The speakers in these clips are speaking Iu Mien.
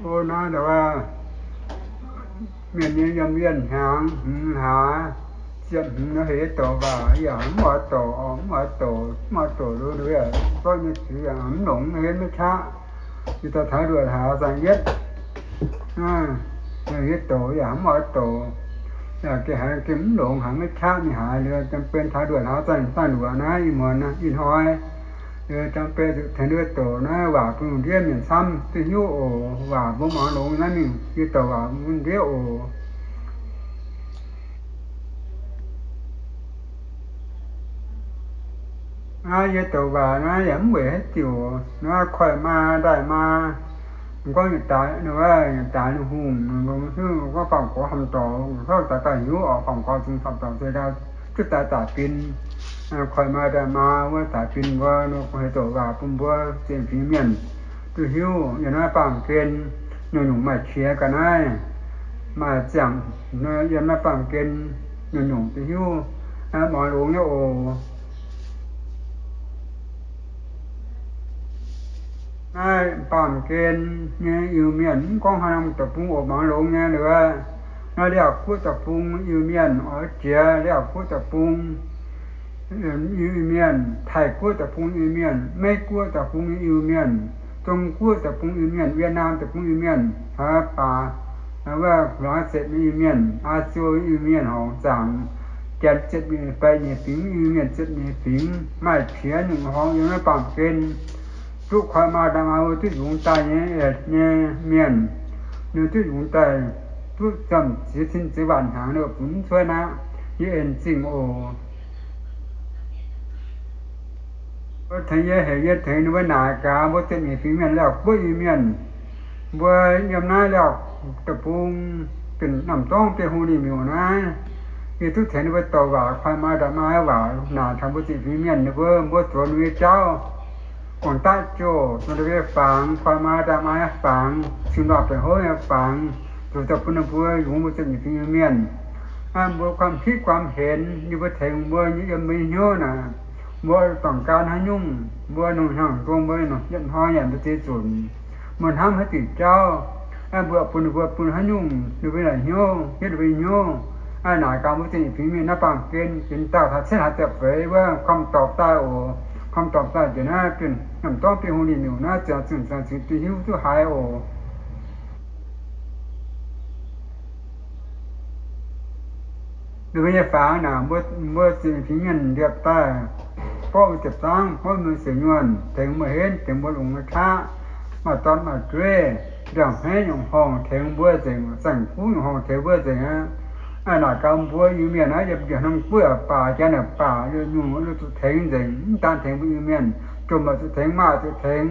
Mbuo naaiv ndau wuov mienh nyei yiem wienh hnyangx hmz hlaax ziepc hmz nor heuc yie douc waac, yaac mv oix douc, mv oix douc, mv oix douc lu, zorqv nyei ziux yaac mv longx, mv hietv maiv qaqv. Yie dauh taux nduoqc hlaax zaangc yietv, yie douc yaac mv oix douc. Yaac gengh haiz gengh mv longx, haiz maiv qaqv mingh haaix, liuz jangx benx taux nduoqc hlaax zaangc, zaangc nduoqc naaiv ih muonz ih hnoi, liuz jangx benx zuqc tengx nduov douc naaiv waac bun lungh ndiev mienh camv duqv hiuv oc. Waac mbuo muangx longx naaiv mingh yie douc waac bun lungh ndiev oc. Naaiv yie douc waac naaiv yaac mv weic haaix diuc, naaiv koiv maa daaih maa, gorngv daaix, daaix ninh hungh, gorngv faam gorx hamh dorngx, gorngv daaix ganh hiuv oc, faam gorx zungv faam dorngx se daaih duqv daaih zaac bin. Koiv maa daaih maa wuov zaac bin mbuo, heuc douc waac bun mbuo zieqv fingx mienh duqv hiuv. Yiem naaiv baamh gen nyungc-nyungc maaih qiex ga'naaiv, maaih ziangh, yiem naaiv baamh gen nyungc-nyungc duqv hiuv, muangx longx nyei oc. Naaiv baamh gen nyei Iu-Mienh mv gorngv haaix norm deic-bung oc, muangx longx nyei liuz, naaiv Liaauc Guoqv deic-bung Iu-Mienh, oix jiex Liaauc Guoqv deic-bung Iu-Mienh, Taiv Guoqv deic-bung Iu-Mienh, Meiv Guoqv deic-bung Iu-Mienh, Zong Guoqv deic-bung Iu-Mienh, Wietc Naam deic-bung Iu-Mienh, baac wuov Laangz Setc Iu-Mienh, Aa Siou Iu-Mienh, horngc zaangc Janx ziepc nyeic baeqv nyeic fingx, Iu-Mienh ziepc nyeic fingx, maaih qiex nyungc horngc yiem naaiv baamh gen. Duqv koi maa daaih maa, duqv yungz daaih nyei, nyei mienh, ninh duqv yungz daaih duqv ziemx ziex cin ziex waanc hnyangx, ninh funx mv cuotv aqv. Yie en zingh oc. Mbuo tengx yie, heuc yie tengx ninh mbuo naaic gaax mbuo ziepc nyeic fingx mienh, Liaauc Guoqv Iu-Mienh, mbuo yiem naaiv Liaauc deic-bung, Namh Dorngv Biauv Hungh Lingh Miuc naaiv. Yie duqv tengx ninh mbuo douc waac, koi maa daaih maa waac naaic taux mbuo ziepc fingx mienh, ninh mbuo, mbuo zuonx ninh mbuo nyei jauv, guangc daqv jouh, zuonx ninh mbuo nyei fangx, koi maa daaih maa nyei fangx, cing-ndoqc baengc houv nyei fangx, zuqc daaih bun ninh mbuo yungz mbuo ziepc nyeic fingx Iu-Mienh. Mbuo guamv hitv guamv henx, ninh mbuo tengx mbuo yiem mbuo nyei hnyouv naaic, mbuo dorngc gaanv haaix nyungc, mbuo nongc hnyangx nzong, mbuo yietc hnoi nyanc mbuo ziex nzunc, mbuo hnamv haaix diuc jauv, mbuo bun ninh mbuo bun haaix nyungc, ninh mbuo nyei hnyouv, hietv ninh mbuo nyei hnyouv. Naaic gaax mbuo ziepc nyeic fingx mienh naaiv baamh gen, jiex dauh taux cietv hlaax ziepc feix wuov, คำตอบ daaih oc. คำตอบ daaih njiec naaiv Namh Dorngv Biauv Hungh Lingh Miuc naaiv, ziangh zinh ziangh zinh duqv hiuv duqv haiz oc. Ninh mbuo nyei fangx naaic, mbuo ziepc nyeic fingx mienh ndiepv daaih, borqv mbuo ziepc zangv, borqv mbuo siec nyuonh, tengx mbuo henv, tengx mbuo longc nyei qaqv, maaih dorn maaih jueiv, ndiangx-hmeiv nyungc horngh tengx mbuo nzengc, saeng-kuv nyungc horngh tengx mbuo nzengc aqv. Naaic gaax mbuo Iu-Mienh naaiv yiem njiec norm guoqv baac, janx naaic baac, nyungc-nyungc zuqc tengx nzengc, mv daan tengx mbuo Iu-Mienh, jomc yaac zuqc tengx, maah zuqc tengx,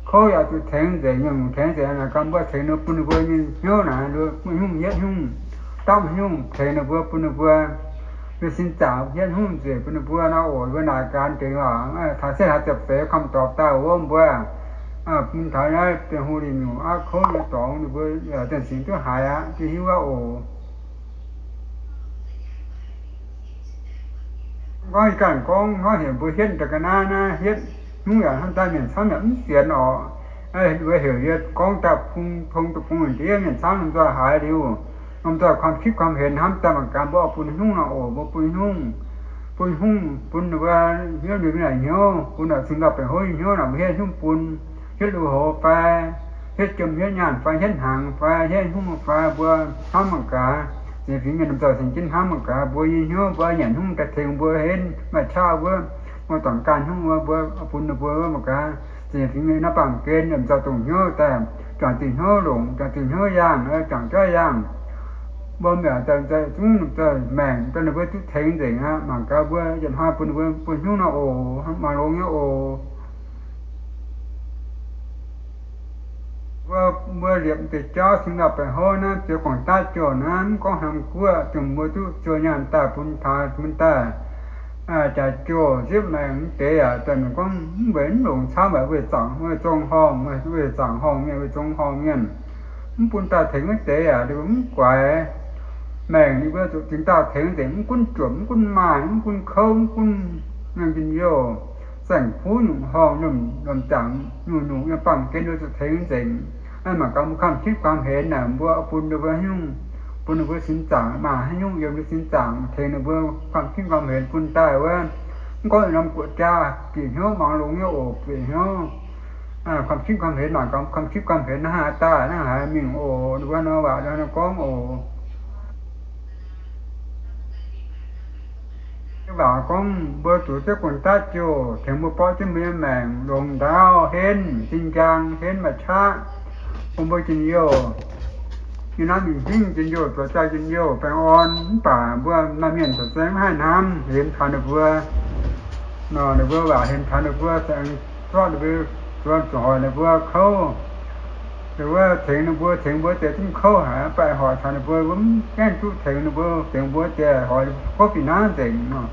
kouv yaac zuqc tengx nzengc, nyungc-nyungc tengx nzengc. Naaic gaax mbuo tengx ninh mbuo, bun ninh mbuo nyei hnyouv naaic, bun haaix nyungc yietv hnyungc, dapv haaix nyungc tengx ninh mbuo, bun ninh mbuo, mbuo sin zaangc yietv hnyungv nzueic bun ninh mbuo nor oc. Mbuo naaic gaax deix waac taux cietv hlaax ziepc feix คำตอบ daaih wuov mbuo bun taux naaiv Biauv Hungh Lingh Miuc aqv, kouv nyei dorngx ninh mbuo zinh singx duqv haiz aqv, duqv hiuv aqv oc. Gorngv ganh gorngv hnangv heuc mbuo hietv daaih ga'naaiv naaiv, hietv hnyouv yaac hnamv daaih mienh camv yaac mv sienx oc. Mbuo heuc yie gorngv daaih bung tong deic-bung ndiev mienh camv lomh nzoih haiz liuz, lomh nzoih ความคิด ความเห็น hnamv daaih mangc gaax mbuo oix bun haaix nyungc nor oc. Mbuo bun haaix nyungc, bun haaix nyungc, bun ninh mbuo hnyouv, ninh mbuo naaic hnyouv, bun naaic cing-ndoqc baengc houv nyei hnyouv naaic, mbuo hietv hnyungv bun, hietv lui-houx fai, hietv jiem hietv nyaanh fai, hietv hnaangx fai, hietv hnyungv fai, mbuo hnamv mangc gaax. Ziepc nyeic fingx mienh lomh nzoih cingx jienv hnamv mangc gaax, mbuo nyei hnyouv, mbuo nyanc hnyungv daaih tengx mbuo henv, maaih qaqv wuov, mbuo dorngc gaanh hnyungv wuov, mbuo bun ninh mbuo wuov mangc gaax. Ziepc nyeic fingx mienh naaiv baamh gen lomh nzoih dongh hnyouv daaih, juangc diuh hnyouv longc, juangc diuh hnyouv yaangh, juangc jauv yaangh. Mbuo mbiaauc daaih zungv lomh nzoih maengc daaih ninh mbuo duqv tengx nzengc aqv. Mangc gaax mbuo yietc hnoi bun ninh mbuo bun haaix nyungc nor oc, mangc longx nyei oc. Mbuo, mbuo liepc deix jauv cing-ndoqc baengc houv naaiv, ziouc guangc daav jouh naaiv, mv gorngv haaix norm guoqv, dongh mbuo duqv zuov nyaanh daaih bun taux bun daaih, jaax jouh nzipv maengc deix yaac daaih mingh gorngv mv weic mv longc camv, weic zaangc, weic zong horngh, weic zaangc horngh mienh, weic zong horngh mienh, mv bun daaih tengx wuov deix yaac mv guaix. Maengc ninh mbuo zuqc cingx daaih tengx nzengc, mv gunv juopc, mv gunv maaih, mv gunv kouv, mv gunv njien-youh, saeng-kuv nyungc horngh, lomh zaangc nyungc-nyungc yiem baamh gen ninh mbuo zuqc tengx nzengc. Naaiv mangc gaax mbuo ความคิดความเห็น naaic, mbuo bun ninh mbuo haaix nyungc, bun ninh mbuo sin zaangc, maaih haaix nyungc yiem ninh mbuo sin zaangc tengx ninh mbuo ความคิดความเห็น bun daaih wuov. Mv gorngv norm guoqv jaa bieqc hnyouv muangx longx nyei oc, bieqc hnyouv ความคิดความเห็น mangc gaax ความคิดความเห็น naaiv haaix daaih, naaiv haaix mingh oc, ninh mbuo nor waac nor gorngv oc. Waac gorngv mbuo zuqc jienv guanh daav jouh tengx mbuo borqv jienv mbuo nyei maengc longx ndaauv, henv zinh njaang, henv maaih qaqv, bun mbuo njien-youh, nyei naaiv mingh hingv njien-youh, zoux jaa njien-youh, baengh orn. Mv baac mbuo maaih mienh zoux se mv haih hnamv hemx taux ninh mbuo. Nor ninh mbuo waac hemx taux ninh mbuo, zorqv ninh mbuo, zuov zuqc hoic ninh mbuo kouv. Ninh mbuo tengx ninh mbuo, tengx mbuo deix zungv kouv haic, baeqc hoic taux ninh mbuo, mbuo mv gaengh duqv tengx ninh mbuo, tengx mbuo deix hoic kouv fih hnangv nzengc nor.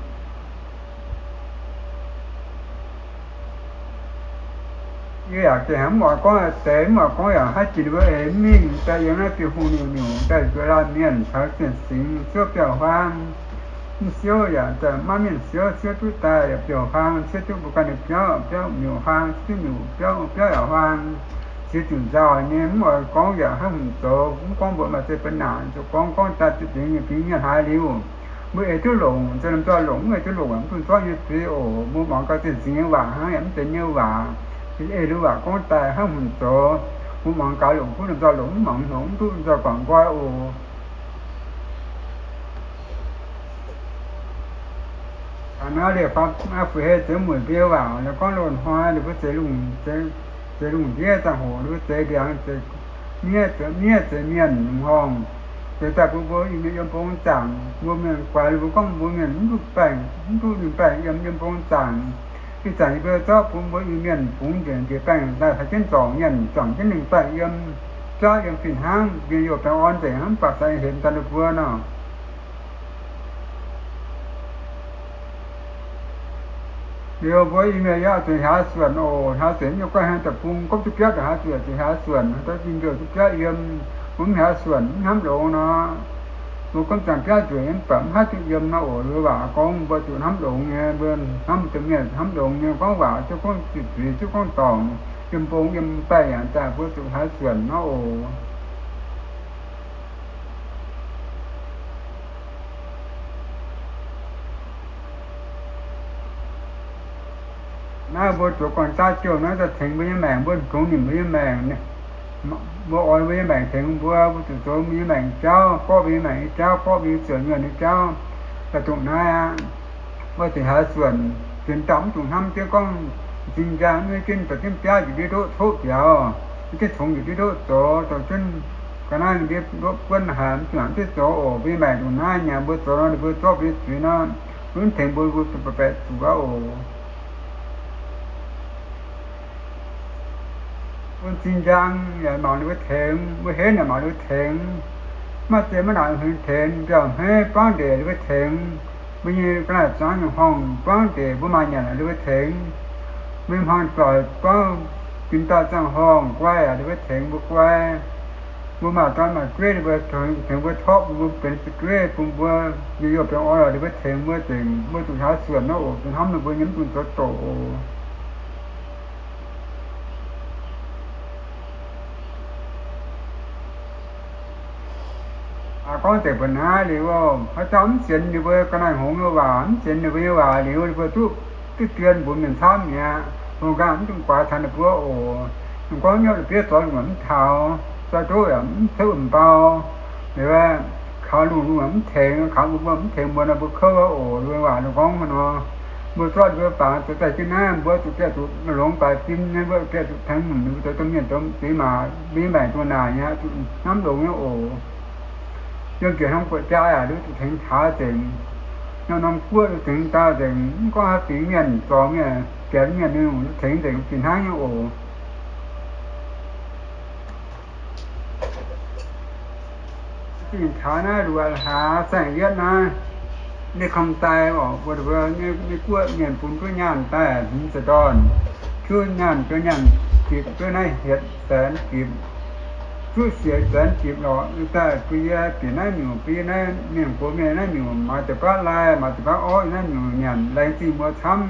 Yie yaac gengh mv oix gorngv deix, mv oix gorngv yaac haaix jiex ninh mbuo eix mingh daaih yiem naaiv biouv hungh niuc niuc daaih nzuonx laanh mienh caux zienh singx siouv biauv-huaang. Mv siouv yaac daaih maiv mienh siouv, siouv duqv daaih yaac biauv-huaang, siouv duqv mbuo ganh nyei biauv, biauv miuc-huaang, siouv duqv miuc biauv, biauv yaac huaang. Ziex diuc nzauh nyei, mv oix gorngv yaac haaix nyungc zoux, mv gorngv mbuo maaih za'gengh ba'nanc zoux gorngv, gorngv daaih za'gengh nyei fingx mienh haaix liuz, mbuo eix duqv longc, zoux lomh nzoih longc, mv eix duqv longc, mv dungx zorqv nyei zuiz oc. Mbuo muangx gaax zienh singx nyei waac hnangv yaac mv zeiz nyei waac. Eix leiz waac gorngv daaih haaix nyungc zoux, mbuo muangx gaax longc duqv lomh nzoih longc, mv muangx longc mv duqv lomh nzoih guangc nqoi oc. Aa, naaiv liuz faaux, aa, fu'hei zeix mueic mbuo nyei waac, la'gorngv loz-hnoi ninh mbuo zeix lungh, zeix lungh ndiev ziangh hoc, ninh mbuo zeix ndiangx, zeix miev, zeix miev, zeix mienh lungh horngh, zeix daaih bun mbuo Iu-Mienh yiem bung zaangc, mbuo Mienh guaix ninh mbuo gorngv mbuo Mienh mv duqv baengh, mv duqv ninh baengh yiem, yiem bung zaangc. Ih zanc yie mbuo zorqv bun mbuo Iu-Mienh fungx njiec, njiec baengh daaih taux jienv zorngc mienh, zorngc jienv ninh baengh yiem, zorqv yiem fih hnangv, njien-youh baengh orn nzengc hnangv, mv baac se hemx daaih ninh mbuo nor. Liuz mbuo Iu-Mienh yaac zuqc hiaaux suonc oc. Hiaaux suonc nyei guai haaix deic-bung gomv duqv biauv, hiaaux suonc zuqc hiaaux suonc, daaih njien-youh duqv biauv yiem. Mbuo mv hiaaux suonc mv hnamv longx nor, mbuo gomv ziangx biauv nzueic, mv baac mv haih duqv yiem nor oc. Mbuo waac gorngv mbuo zuqc hnamv longx nyei, mbuo hnamv domh mienh hnamv longx nyei, gorngv waac zuqc gorngv zuqc zuiz, zuqc gorngv dorngc, yiem bung yiem baengh yaac daaih mbuo zuqc hiaaux suonc nor oc. Naaiv mbuo zuqc guanh daav jouh naaiv daaih tengx mbuo nyei maengc, mbuo kungx nimc mbuo nyei maengc. Mbuo oix mbuo nyei maengc tengx mbuo, mbuo zuqc zoux mbuo nyei maengc jauv, borqv mbuo nyei maengc nyei jauv, borqv mbuo nyei zuqc nyuonh nyei jauv. Daaih dongh naaiv aqv. Mbuo zuqc hiaaux suonc, zuonx dauh mv dungx hnamv jienv gorngv m'zing njang mv hiuv jienv daaih jienv biaav njiec ndiev ndoqv coqv biaux, mv jienv congx njiec ndiev ndoqv zoux, zoux jienv ga'naaiv ndiev ndoqv buonv haic, mv dungx hnamv jienv zoux oc. Mbuo nyei maengc dongh naaiv nyei, mbuo zoux nor ninh mbuo zorqv mbuo nyei zuiz nor, mv tengx mbuo, mbuo baeqc zuqc aqv oc. Bun m'zing njang yaac mangc ninh mbuo tengx, mbuo henv yaac mangc ninh mbuo tengx. Maiv zeiz maiv nangc hmz tengx, mbiauh hmeiv buangv ndeic ninh mbuo tengx. Mbuo nyei ga'naaiv zuangx nyungc horngh buangv ndeic mbuo maaih nyanc ninh mbuo tengx. Mbuo nyei hmuangv doic buangv jin dauh ziangh horngh guai yaac ninh mbuo tengx mbuo guai. Mbuo maaih dorn maaih jueiv ninh mbuo tengx mbuo torqv bun mbuo benx fu'jueiv, bun mbuo njien-youh benx orn lorqc ninh mbuo tengx mbuo nzengc. Mbuo zuqc hiaaux suonc nor oc, zuqc hnamv ninh mbuo nyei, mv dungx zoux doqc oc. Aa, gorngv deix mbuo naaiv liuz, haaix dauh mv sienx ninh mbuo ga'naaiv hngongx nyei waac, mv sienx ninh mbuo nyei waac liuz, ninh mbuo duqv, duqv dien mbuox mienh camv mi'aqv. Hungh nqaang mv dungx guaax taux ninh mbuo oc. Ninh gorngv nyouv la'bieiv zorx lungh mv taux, zoi ndoqv yaac mv cuotv wuom-mbau, liuz kaux lungh lungh mv tengx, kaux mbuo mbuo mv tengx mbuo nor, mbuo kouv oc. Ninh mbuo waac ninh gorngv nor, mbuo zorqv ninh mbuo fangx zoux daaih jienv naaiv, mbuo zuqc biauv zuqc longx baaix fim nyei, mbuo biauv zuqc tengx mbuo zoux domh mienh domh diex maac, mbuo nyei maengc dongh naaic nyei, zuqc hnamv longx nyei oc. Yiem njiec hnangv buoqc jaa yaac, mbuo zuqc tengx taux nzengc. Norm norm guoqv tengx daaih nzengc, mv gorngv haaix fingx mienh, zorngx mienh, bienx mienh, ninh tengx nzengc fih hnangv nyei oc. Zingh taux naaiv luoqc hlaax saeng-yietv naaiv, ninh komh daaih oc, mbuo, mbuo nyei guoqv mienh bun duqv nyaanh daaih hmz ziepc ndorn, zuqv nyaanh, zuqv nyaanh gipc, zuqv naaiv hietc saenx gipc, zuqv siec saenx gipc lorqc. Daaih bun yie bieqc naaiv miuc, bun yie naaiv mienh gox mienh naaiv miuc maaiz deix baav lai, maaiz deix baav orv yiem naaiv miuc nyanc, laengz zingh mbuo camv.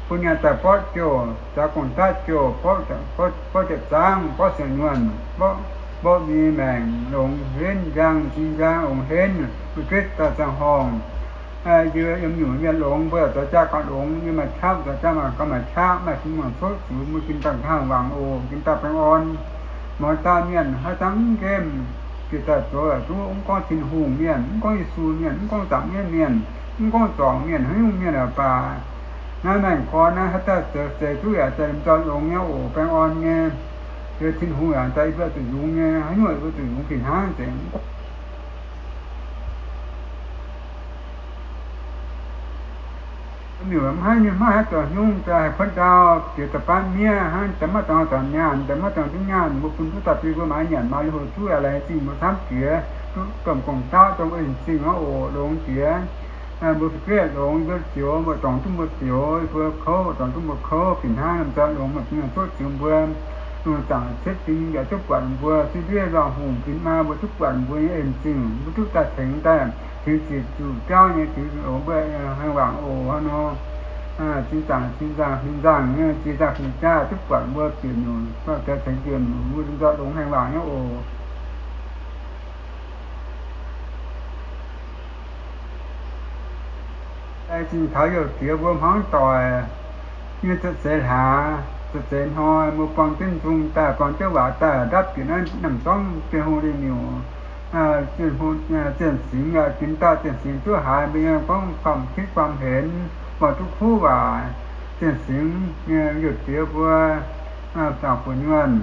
Bun nyaanh daaih borqv jouh, jaax gong-daqv jouh, borqv, borqv, borqv ziepc zaangv, borqv siec nyuonh, borqv, borqv mi maengc longx henv njang, sin njang longx henv, mbuo gitv daaih ziangh horngh. Yie yiem nyungc mienh longx, mbuo zoux jaa gauh longx, yie maaih qaqv zoux jaa maaih gauh maaih qaqv, maaih fingx maaih coqv ziux, mbuo ginv daaih hnangv wangc oc, ginv daaih baengh orn. Mouz dauh mienh haaix zanc mv nqemh, bieqc daaih zoux yaac duqv, mv gorngv Tin-Hungh mienh, mv gorngv Yesu mienh, mv gorngv zaangc mienv mienh, mv gorngv zorngc mienh, haaix nyungc mienh yaac baac. Naaiv maengx gorn naaiv haaix dauh zoux zeiz duqv yaac daaih lomh nzoih longx nyei oc, baengh orn nyei. Liuz Tin-Hungh yaac daaih yie mbuo zuqc yungz nyei, haaix nyungc yie mbuo zuqc yungz fih hnangv nzengc. Miuc mv haih nyei, maiv haih zoux haaix nyungc, daaih haih kuotv ndau, bieqc daaih baamv miev hnangv, daaih maiv dorngx dorngx nyaanh, daaih maiv dorngx duqv nyaanh, mbuo bun duqv daaih bun mbuo maaiz nyanc maaiz liuz hoc zuqv aqv, laengz zingh mbuo camv jiex, duqv domh gong-dauv domh en zingh hnangv oc, longx jiex. Mbuo fu'jueiv longx, mbuo zioux, mbuo dorngx duqv mbuo zioux, mbuo kouv, dorngx duqv mbuo kouv, fih hnangv lomh nzoih longx, maaih fingx zoqv ziux mbuo, lungh zaangc cietv fingx yaac duqv buatc mbuo, sin ndiev luangh hungh fingx maa mbuo duqv buatc mbuo nyei en zingh, mbuo duqv daaih tengx daaih tengx ziec zuqc biauv nyei fingx longx mbuo hnangv waangc oc hnangv nor. Zinh zaangc, zinh zaangc, zinh zaangc, zinh zaangc fingx jaav duqv buatc mbuo bieqc nyungc, tengx bieqc nyungc, mbuo lomh nzoih longx hnangv waangc nyei oc. Zinh taux youh diex mbuo hmuangv doic, nyei za'eix hlaax, za'eix hnoi, mbuo buang jienv nzung daaih, buang jienv waac daaih, ndapv bieqc naaiv Namh Zorngv Bienh Hungh Lingh Miuc, Zienh Singx yaac ginx dauh Zienh Singx duqv haiz, mbuo nyei gorngv faam-kitv faam-henx, buatc duqv kuv waac. Zienh Singx nyei youh diex mbuo, zaangc fu'nyuonh,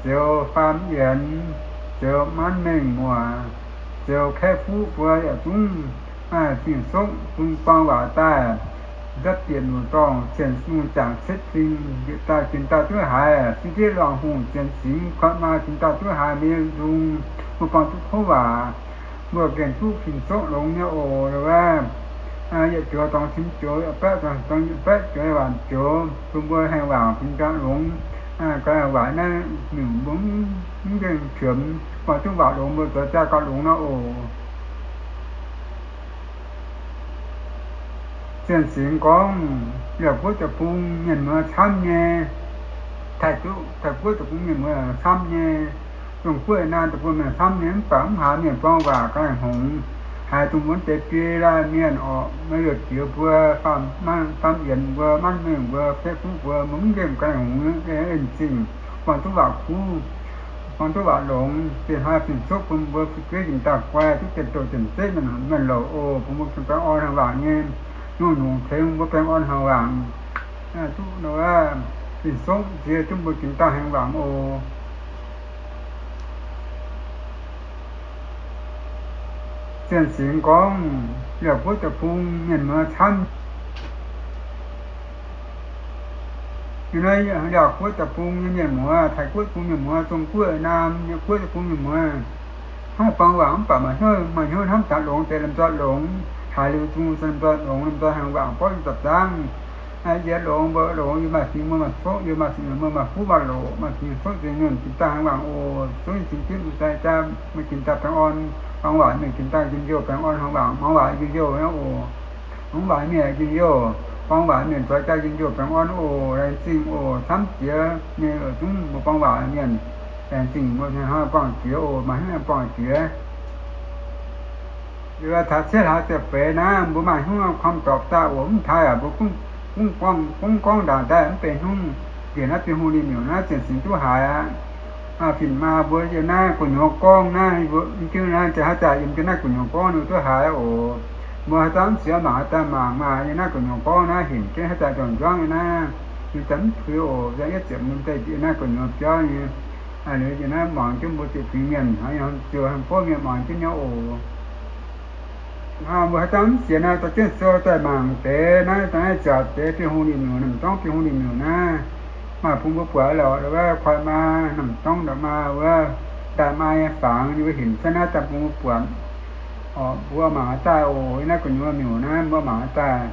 Ziouv Faam Yienx, Ziouv Manv Mengh Muoz, Ziouv Kaeqv Fuqv mbuo yaac zungv fingx-soqv bun buang waac daaih, ndapv bieqc nyungc dorngh, cien lungh zaangc cietv fingx, yietc dauh ginx dauh duqv haiz, sin ndiev luangh hungh Zienh Singx, koiv maa ginx dauh duqv haiz, mbuo nyei nzung, mbuo buang duqv kuv waac, mbuo gengh duqv fingx-soqv longx nyei oc. Wuov, yietc joux dorngx cin joux, yietc baeqv dorngx yietc baeqv joux, waanc joux, bun mbuo haengh waanc fingx jaa longx. Ga'naaiv waac naaiv miuc mbuo mv nqengh qiemx, buang duqv waac longx, mbuo zoux jaa gauh longx nor oc. Zienh Singx gorngv, Liouh Guoqv deic-bung mienh muoz camv nyei, Taiv, Taiv Guoqv deic-bung mienh muoz camv nyei, Zong Guoqv naaiv deic-bung mienh camv nyei, mv baac mv haaix mienh buang waac ga'naaiv hngongx. Haiz dongh wuov deix biei laaih mienh orqc, maiv youh diex mbuo, faam, faam yienx mbuo, manv mengh mbuo, kaeqv fuqv mbuo, mbuo mv nqemh ga'naaiv hngongx en zingh, buang duqv waac kuv, buang duqv waac longx, zienh hnoi fingx-soqv bun mbuo fu'jueiv ginx dauh guai, duqv zienh doz zienh zeiv mienh louc oc, bun mbuo baengh orn hnangv waangc nyei, nongx nongx tengx mbuo baengh orn hnangv waangc. Duqv fingx-soqv nzie duqv mbuo ginx dauh hnangv waangc oc. Zienh Singx gorngv, Liouh Guoqv deic-bung mienh muoz camv. Liouh Guoqv deic-bung nyei mienh muoz, Taiv Guoqv deic-bung mienh muoz, Zong Guoqv, Naamh Guoqv deic-bung mienh muoz, hnangv buang waac mv baac maaih hnyouv, maaih hnyouv hnamv daaih longx deix lomh nzoih longx, haaix liuz zungh lomh nzoih longx, lomh nzoih hnangv waangc borqv zuqc zaangv. Yie longx, mbuo longx, yie maaih fingx, mbuo maaih coqv, yie maaih fingx, mbuo maaih kuv maaih loc, maaih fingx coqv ziex nyuonh, ginx daaih hnangv waangc oc. Zungv cin jienv mbuo daaih jaa, mbuo ginx daaih baengh orn, buang waac mienh ginx daaih njien-youh baengh orn hnangv waangc, muangx waac njien-youh nyei oc. Muangx waac mienh njien-youh, buang waac mienh zoux jaa njien-youh baengh orn oc. Laengz zingh oc. Camv jiex nyei oc, zungv mbuo buang waac mienh, laengz zingh mbuo hnoi buangh jiex oc, maaih hnyouv buangh jiex. Liuz taux cietv hlaax ziepc feix naaiv, mbuo maaih hnyouv kuom dorpc daaih oc, mv taaih aac, mbuo gunv gorngv ndaangc daaih mv benx hnyouv. Njiec naaiv Bienh Hungh lih miuc naaiv Zienh Singx duqv haiz aqv. Fin-maa mbuo yiem naaiv gu'nyuoz gorngv naaiv, mbuo mv jienv naaiv, haaix zanc yiem jienv naaiv gu'nyuoz gorngv ninh duqv haiz oc. Mbuo haaix zanc mv sienx mangc, haaix zanc mangc maah, yiem naaiv gu'nyuoz gorngv naaiv hinc jienv, haaix zanc njuangv njuangv yiem naaiv, ninh zanc mv puix oc. Yie ziepc mun deix naaiv gu'nyuoz biauv nyei. Liuz yiem naaiv muangx jienv mbuo ziepc fingx mienh, ziouc hnangv gorngv mienh muangx jienv nyei oc. Mbuo haaix zanc mv sienx naaiv, dorh jienv sou daaih mangc deix naaiv, daaih naaiv ziouc deix Bienh Hungh lih miuc, Namh Zorngv Bienh Hungh lih miuc naaiv. Maaih bun mbuo buatc lorqc, wuov koiv maa, Namh Zorngv ndongc maa, wuov ndaaih maa nyei fangx, ninh mbuo hinc jienv naaiv daaih bun mbuo buatc. Orqc, mbuo mangc daaih oc. Yiem naaiv gu'nyuoz miuc naaiv mbuo mangc daaih.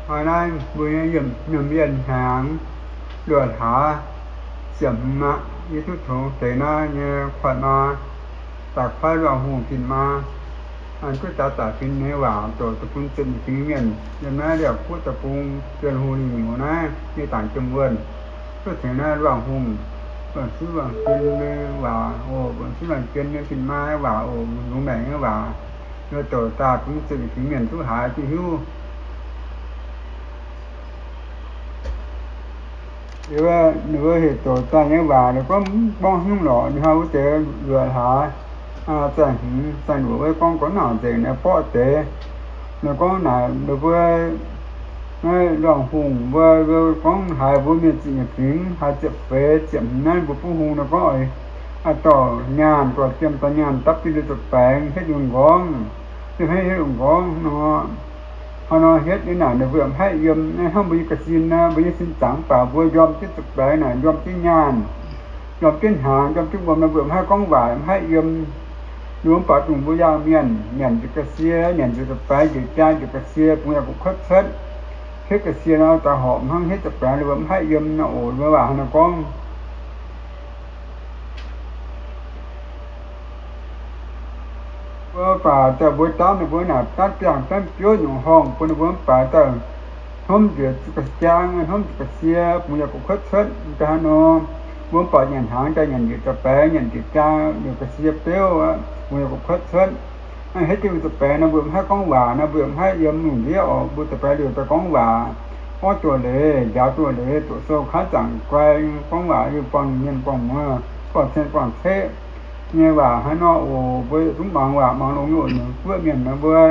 Hnoi naaiv mbuo nyei yiemh, nyiemh mienh hnyangx luoqc hlaax ziepc hmz aqv. Yie duqv tongx deix naaiv nyei koiv maa, daaih koiv luoqc hungh fin-maa. Duqv jaax zaqc fin nyei waac zoux deic-bung ziepc nyeic fingx mienh yiem naaiv Liaauc Guoqv deic-bung, Bienh Hungh Lingh Miuc naaiv, yie dangc jiem wuonh. Duqv tengx naaiv Luangh Hungh, Luangh Sieqv Luangh Jien nyei waac oc, Luangh Sieqv Luangh Jien nyei fin-maaz waac oc, lungz maengc nyei waac, yie zoux daaih bun ziepc nyeic fingx mienh duqv haiz duqv hiuv. Ninh mbuo heuc zoux daaih nyei waac, ninh gorngv mv gorngv haaix nyungc lorqc, ninh hnoi wuov deix luoqc hlaax, zaih hmz zaih luoqc wuov gorngv, gorngv nangc nzengc naaiv borqv deix. Ninh gorngv naaic ninh mbuo, naaiv Luangh Hungh mbuo, mbuo gorngv haiz mbuo mienh ziepc nyeic fingx, haiz ziepc feix ziepc hmz naaiv mbuo buv hung nor gorngv, dorh nyaanh, dorh jiem dorh nyaanh dapv jienv liuz zuqc baengx hietv liuz nqorngv, hietv liuz nqorngv nor. Hnangv nor hietv nyei naaic ninh mbuo yaac mv haih yiem. Hnangv mbuo nyei ga'sin nor, mbuo nyei sin zaangc mv baac mbuo njormh jienv zuqc baengx naaic, njormh jienv nyaanh, njormh jienv hnaangx, njormh jienv wuom nor, mbuo yaac mv haih gorngv waac, mv haih yiem. Ninh mbuo mv baac dongh mbuo yangh mienh nyanc njiec ga'sie, nyanc njiec zuqc baengx, njiec jaa njiec ga'sie, bungx yaac kuv kuotv cuotv, hietv ga'sie nor daaih horpc hnangv hietv zuqc baengx, ninh mbuo mv haih yiem nor oc. Mbuo waac hnangv naaiv gorngv. Mbuo baac daaih mbuo daamv ninh mbuo naaic, daamv biangh daamv biouv nyungc horngh bun ninh mbuo mv baac daaih hnomv njiec ga'jang, hnomv njiec ga'sie, bungx yaac kuv kuotv cuotv daaih hnangv nor. Mbuo mv baac nyanc hnaangx daaih nyanc njiec zuqc baengx, nyanc njiec jaa njiec ga'sie beuv, bungx yaac kuv kuotv cuotv. Hietv jienv mbuo zuqc baengx nor, mbuo mv haih gorngv waac nor, mbuo mv haih yiem lungh ndiev oc. Mbuo zuqc baengx liuz daaih gorngv waac, orv duoh leiz, njaaux duoh leiz, doqc sou kaav zaangc guai gorngv waac, yie buangh mienh buangh muoz, buangh cien buangh ceqv nyei waac hnangv nor oc. Mbuo yietc zungv mangc waac mangc longx nyei oc. Ninh guoqv mienh nor mbuo,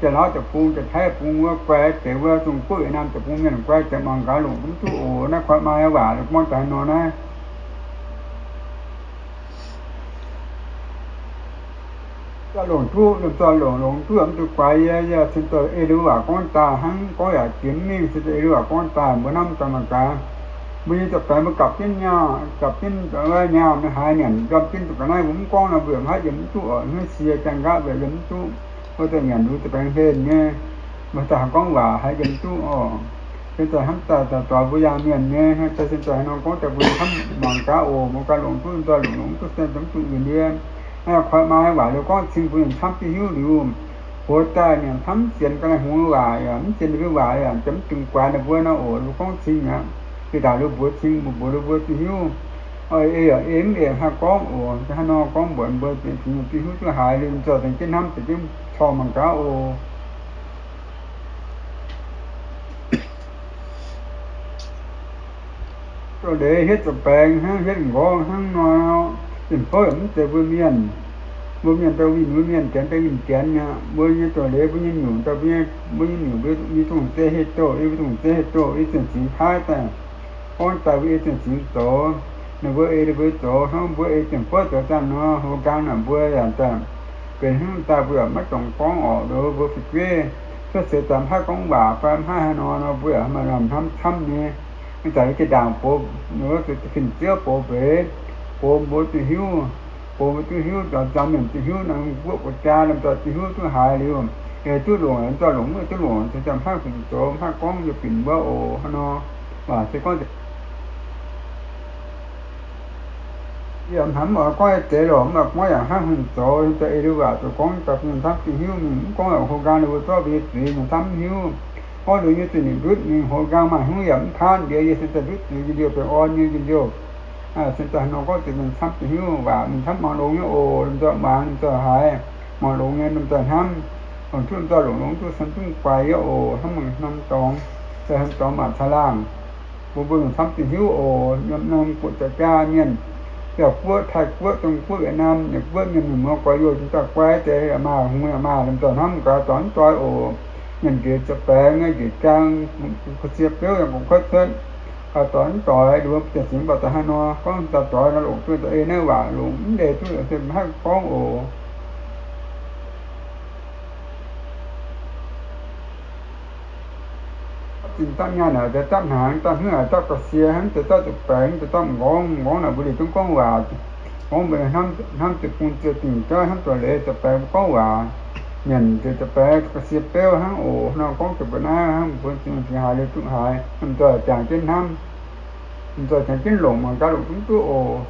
Janx-Laauv deic-bung, Janx-Taiv bung wuov, guai deix wuov, Zong-Guoqv, Yietc-Naamh deic-bung mienh guai deix mangc gaax longc mv duqv oc. Naaiv koi maa nyei waac gorngv daaih nor naaiv. Zorqv longc duqv, lomh nzoih longc, longc duqv mv duqv guaix yie, yie cin zoih ei liuz waac gorngv daaih hnangv, gorngv yaac jiex mingh, cin zoih ei liuz waac gorngv daaih, mbuo hnamv daaih mangc gaax. Mbuo nyei zuqc baengx mbuo gapv jienv nyaanh, gapv jienv nyaanh mv haaix nyanc njormh jienv zuqc ga'naaiv mbuo mv gorngv nor, mbuo yaac mv haih yiem mv duqv oc. Haaix siec jangx nqaatv mbuo yaac yiem mv duqv, mbuo daaih nyanc liuz zuqc baengx hlen nyei, mbuo daaih gorngv waac haih yiem mv duqv oc. Cin zoih hnamv daaih, daaih doix mbuo yangh mienh nyei, cin zoih haaix nor gorngv daaih mbuo hnamv mangc gaax oc. Mbuo ganh longc duqv nzoih longc, longc duqv sen, longc duqv yunh ndie. Naaiv koi maa waac liuz gorngv cing mbuo yietc camv duqv hiuv liuz, box daaih mienh camv sienx ga'naaiv hngongx waac yaac mv sienx ninh mbuo waac yaac mv dungx guaix ninh mbuo nor oc. Mbuo gorngv cing aqv, jiex ndaangc liuz mbuox cing, mbuox liuz mbuo duqv hiuv. Ei yaac ei mv eix haih gorngv oc. Hnangv nor gorngv mbuox mbuo ziex fingx duqv hiuv duqv haiz liuz, zoih zengc jienv hnamv zengc jienv corc mangc gaax oc. Doz-leiz hietv zuqc baengx hnangv, hietv nqorngv hnangv nor, zinh fouv yaac mv zeiz mbuo mienh. Mbuo mienh daaih winh mbuo mienh, janx daaih winh janx aqv. Mbuo nyei doz-leiz, mbuo nyei nyungc daaih, mbuo nyei nyungc, mbuo nyei zong-zei hei doh, ei mbuo zong-zei hei doh, ei zienh zingx paaiv daaih. Gorngv daaih mbuo ei zienh zingx zoux, ninh mbuo ei ninh mbuo zoux, hnangv mbuo ei zinh fouv zoux daaih nor, hlo nqaang naaic mbuo yaac daaih benx hnangv daaih, mbuo yaac maiv dungx gorngv orqc. Loz mbuo fu'jueiv cuotv seix daaih mv haih gorngv waac fai mv haih haaix nor nor, mbuo yaac hnamv camv nyei. Ih zanc jiex ndaangc box, fin-ziouv box mbeix, box mbuo duqv hiuv, box mbuo duqv hiuv, zoux jangx mienh duqv hiuv, norm guoqv guoqv jaa lomh nzoih duqv hiuv duqv haiz liuz, ei duqv longc, nzoih longc, mv duqv longc, cingx daaih mv haih fungc zoux, mv haih gorngv yie binc mbuo oc. Hnangv nor, waac se gorngv yie hnamv mv oix gorngv nyei deix lorqc, mv oix gorngv yaac hnangv hungh zoux, daaih ei liuz waac zoux gorngv daaih bun camv duqv hiuv mingh, mv gorngv heuc hlo nqaang ninh mbuo zorqv mbuo nyei zuiz mingh camv hiuv. Gorngv liuz nyei zuiz ninh ndutv mingh, hlo nqaang maaih hnyouv yaac mv kaanv ndie, yie cingx daaih ndutv zuiz njien-youh, benx orn nyei njien-youh. Cingx daaih hnangv nor gorngv zuqc mingh camv duqv hiuv waac, mingh camv mangc longx nyei oc. Lomh nzoih muangx, lomh nzoih haiz, mangc longx nyei, lomh nzoih hnamv, longc duqv lomh nzoih longc, longc duqv sen duqv guaix yie oc. Hnamv mangc norm dorngx, se hnamv dorngx maaih caangh laangh. Mbuo mbuo mingh camv duqv hiuv oc. Yiem norm guoqv jaa jaa mienh, Ziouv Guoqv, Taiv Guoqv, Zong Guoqv, Yietc Naamh, Yietc Guoqv mienh, mingh muoz gorx youz, cingx daaih guai deix, maaih hungh yaac maaih, lomh nzoih hnamv gaax, dorngx mv doix oc. Nyanc njiec ziepc baengx, njiec jaa, kuh cie beuv yaac kuh kuotv cuotv, gaax dorngx mv doix, liuz ziepc zingx mv baac daaih hnangv nor gorngv daaih doix nor, longc duqv daaih ei naaiv waac longc mv leih duqv, mv haih gorngv oc. Zinh dapv nyaanh naaic, dapv hnaangx, dapv hnyouv, dapv ga'sie hnangv, dapv zuqc baengx, dapv nqorngv, nqorngv naaic mbuo liuz zungv gorngv waac. Gorngv mbuo hnamv, hnamv ziepc bung ziepc dingc jauv, hnamv doz-leiz ziepc baengx mbuo gorngv waac. Nyanc njiec ziepc baengx ga'sie beuv hnangv oc. Nor gorngv ziepc mbuo naaiv hnangv mbuo zingh zingh haaix liuz duqv haaix, lomh nzoih jangx jienv hnamv, lomh nzoih jangx jienv longc, mangc gaax longc zungv duqv oc.